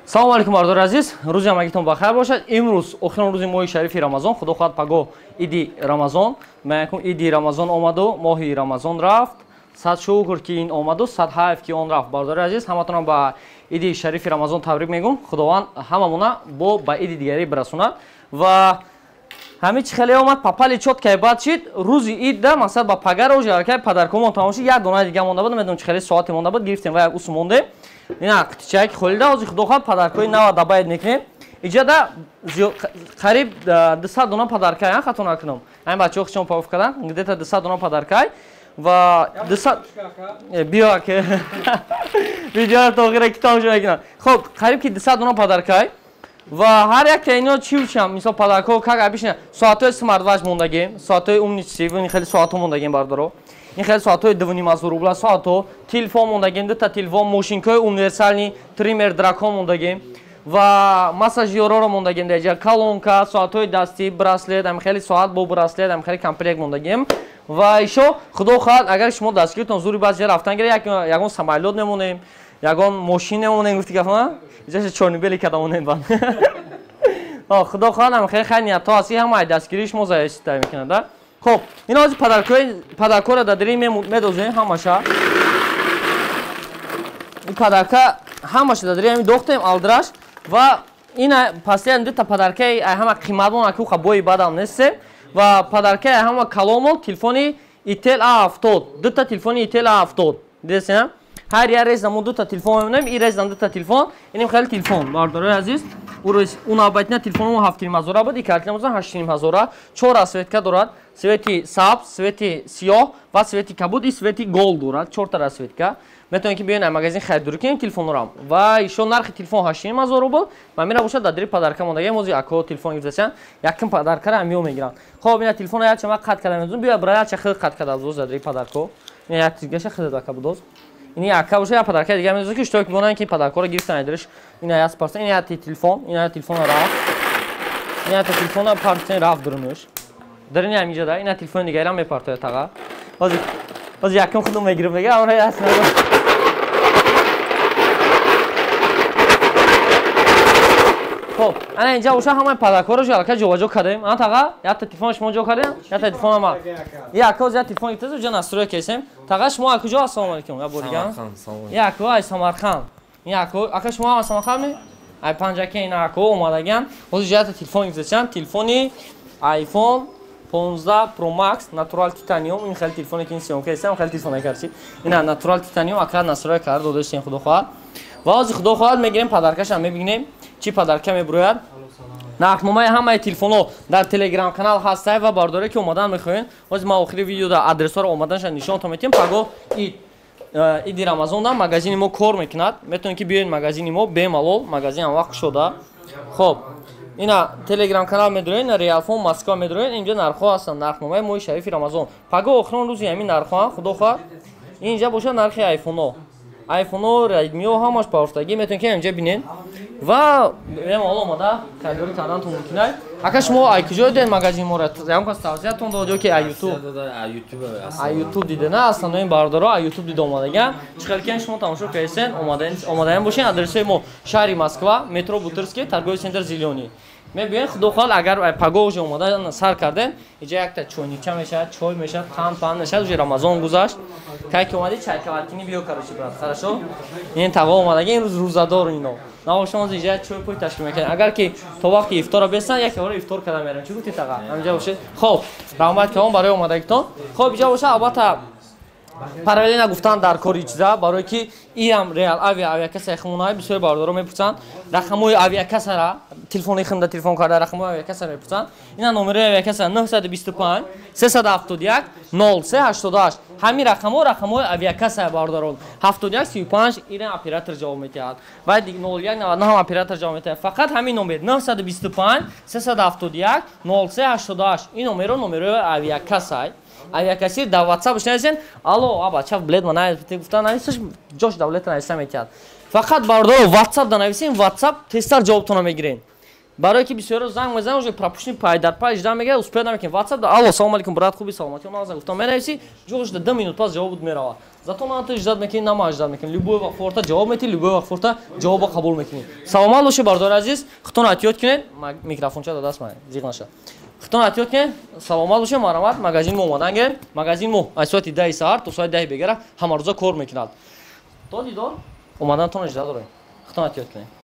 Салом алейкум, бардори азиз, рӯзи ҳамагитон бахайр бошад. Имрӯз охирон рӯзи моҳи шарифи Рамазон, худо хоҳад пагоҳ иди Рамазон. Ман иди Рамазон омаду моҳи Рамазон рафт. Сад шукр ки ин омаду, сад ҳайф ки он рафт. Бардори азиз, ҳаматонам ба иди шарифи Рамазон табрик мегӯм. Худованд ҳамамона бо ба иди дигарӣ бирасонад. Ва ҳамин чи хеле омад, папали чоткай баъд шид, рӯзи ид да, масалан ба пагар ожи алкай падаркомон тамом шид, як дона дига монда буд, намедонам чи хеле соате монда буд, гирифтем ва як усу мондем. Ина қитичаки холида, ҳозир худо хоҳад падаркои нава дабайд мекунем. Иҷода қариб 200 дона падаркай, а хато накунам. Ҳамин бачаҳо хичон паф кардан, где-то 200 дона падаркай ва 200 биё ки видеоро то охира ки тамошо мекунам. Хоб, қариб ки 200 дона падаркай. Ва ҳар яке ино чи учам, мисол падаркҳо как обычно соатҳои смартвач мондагем, соатҳои умный часы, ин хеле соатҳо мондагем бардоро. Ин хеле соатҳои 2,5 рубла соатҳо, телефон мондагем, дута телефон, мошинкаҳои универсальный, триммер дракон мондагем ва массажёрҳоро мондагем дар ҷа, колонка, соатҳои дастӣ, браслет, ҳам хеле соат бо браслет, ҳам хеле комплект мондагем. Ва ишо худо хоҳад агар шумо дастгиртон зури баъзе ҷа рафтан гиред, ягон самолёт мемонем, ягон мошин мемонем, гуфти гапа, иҷаша чорнибели када монем бан. Худо хоҳад ҳам хеле хайр ниятҳо ҳаст, ҳама дастгирии шумо заесита мекунад, да? Хоб, ин ҳозир падаркҳоро дар дери медозем ҳамаша. Ин падарка ҳамаша дар дери ҳамин дохтем алдраш ва ина паслиан дута падаркаи ҳама қиматмон аки уқа бои бадам нестем ва падаркаи ҳама каломон телефони Itel A70, дута телефони Itel A70. Дидесен? Ҳар як резда мо дута телефон мемонем, ин рездан дута телефон, инем хеле телефон, бардорои азиз. У навбатина телефони мо 7,5 ҳазора буд, ин картина бозан 8,5 ҳазора. Чор расцветка дорад: цвети сабз, цвети сиёҳ ва цвети кабуд и цвети гол дорад. Чорта расцветка. Метавонед ки биёед ай магазин харидорӣ кунед телефонро. Ва ишо нархи телефон 8,5 ҳазор рубл ва мера бошад дар дери падарка мондагем. Ҳозир акҳо телефон гирифтасиян, якум падаркара ҳамиё мегиранд. Хоб, ина телефонро якча ман қат карда медозам, биё бира якча хел қат карда будоз дар дери падарко. Ина як дигаша хел дака будоз. Ин яка боша, як падарка дига медозам ки иштирок бимонанд ки падаркоро гирифтан айдариш. Ина як парса, ина як телефон, ина як телефон рафт. Ина як телефон партен рафт дурунуш. Дар ин ҳаминҷа да, ина телефони дигарам мепартояд таға. Ҳозир ҳозир якум худум мегирам, мега, амра яс надо. Хоб, ана инҷа боша ҳамаи падаркҳоро аллакай ҷобаҷо кардем. Ана таға, якта телефон шумо ҷо кардем, якта телефон ама. Як ҳоз як телефон гирифтаз, уҷа настрой кесем. Таға шумо аз куҷо? Ассалому алайкум, як бор дигар. Як ай Самарқанд. Як ака шумо аз Самарқанд ми? Ай Панҷаке ина ако омадаган. Ҳозир якта телефон гирифтасиям, телефони iPhone 15 Pro Max Natural Titanium. Ин хеле телефоне ки ин съёмка ҳастам, хеле телефон карчи. Ина Natural Titanium ака настрой карда додастем, худо хоҳад. Ва ҳозир худо хоҳад мегирем падаркашам мебинем чӣ падарка мебурояд. Нархномаи ҳамаи телефонҳо дар телеграм канал ҳастай ва бардоре ки омадан мехоҳед, ҳозир ман охири видеода адресҳоро омаданашон нишонтон метиҳем. Пагоҳ ид, иди Рамазонда магазини мо кор мекунад, метавонед ки биёед магазини мо бемалол, магазин ҳам вақт кушода. Хоб, ина телеграм канал медроед, ина Реалфон Москва медроед, инҷо нархҳо ҳастанд, нархномаи моҳи шарифи Рамазон. Пагоҳ охирон рӯзи ҳамин нархҳо, худо хоҳад. Инҷа бошад нархи айфонҳо. Айфонҳо, Редмиҳо ҳамаш пафтагӣ, метавонед ки инҷа бинед ва бемалол омада харидорӣ карданатон мумкин аст. Ака шумо ай куҷо дидед магазини моро? Ягон кас тавсиятон дод ё ки ай Ютуб? Ай Ютуб диде, на? Аслан ин бардоро ай Ютуб дида омадаган. Чӣ хел ки шумо тамошо кардесен, омадаем бошед. Адресҳои мо шаҳри Москва, метро Бутырский, торговый центр Зелёный. Мебиёед, худо хоҳад, агар пагоҳ уже омада сар кардем, инҷа якта чойнича мешавад, чой мешавад, қанд панд мешавад, уже Рамазон гузашт. Кай ки омадӣ чайкаваркини биё, короче, брат, хорошо? Ин таға омадаги имрӯз рӯзадор ино. Навошон инҷа чой пой ташкил мекунем. Агар ки то вақти ифтора бесан, як бора ифтор карда мерем. Чӣ гуфтӣ таға? Ҳаминҷа бошед. Хоб, раҳмат калом барои омадагитон. Хоб, инҷа бошад, албатта параллельно гуфтан дар кори чиза, барое ки иам Реал Авиа авиакассаи хумонаи бисёри бардоро мепурсанд. Рақамҳои авиакассара телефони хунда телефон карда рақамҳои авиакассара мепурсанд. Ина номерои авиакасса 925 371 03 88. Ҳамин рақамҳо рақамҳои авиакассаи бардорон. 71 35 ина оператор ҷавоб медиҳад. Ва 01 99 ҳам оператор ҷавоб медиҳад. Фақат ҳамин номер 925 371 03 88 ин номеро номерои авиакассай. Авиакассир дар WhatsApp нависен, алло, а бача билет ма гуфта нависаш, ҷош давлета нависа метиҳад. Фақат бардоро WhatsApp да нависен, WhatsApp тезтар ҷавобтона мегирен. Барое ки бисёро занг мезанад, уже пропущенный, пай дар пай жда мега, успеет намекунем. WhatsApp да: «Алло, салом алейкум, брат, хуби, саломатӣ?» Мағза гуфтам, менависи, ҷош да 2 минут пас ҷавоб мерава. Зато на ту ждать мекунӣ, на ма ждать мекунӣ. Любой вақт форта ҷавоб метӣ, любой вақт форта ҷавоба қабул мекунӣ. Саломат бошед, бардори азиз, худтон эҳтиёт кунед. Микрофонча да даст ма зиқ наша. Худтон эҳтиёт кунед, саломат бошед, марҳамат, магазин мо омадан гиред. Магазин мо аз соати 10-и саҳар то соати 10-и бегара ҳамарӯза кор мекунад. То дидор, омадантон жда дорем. Худтон эҳтиёт кунед.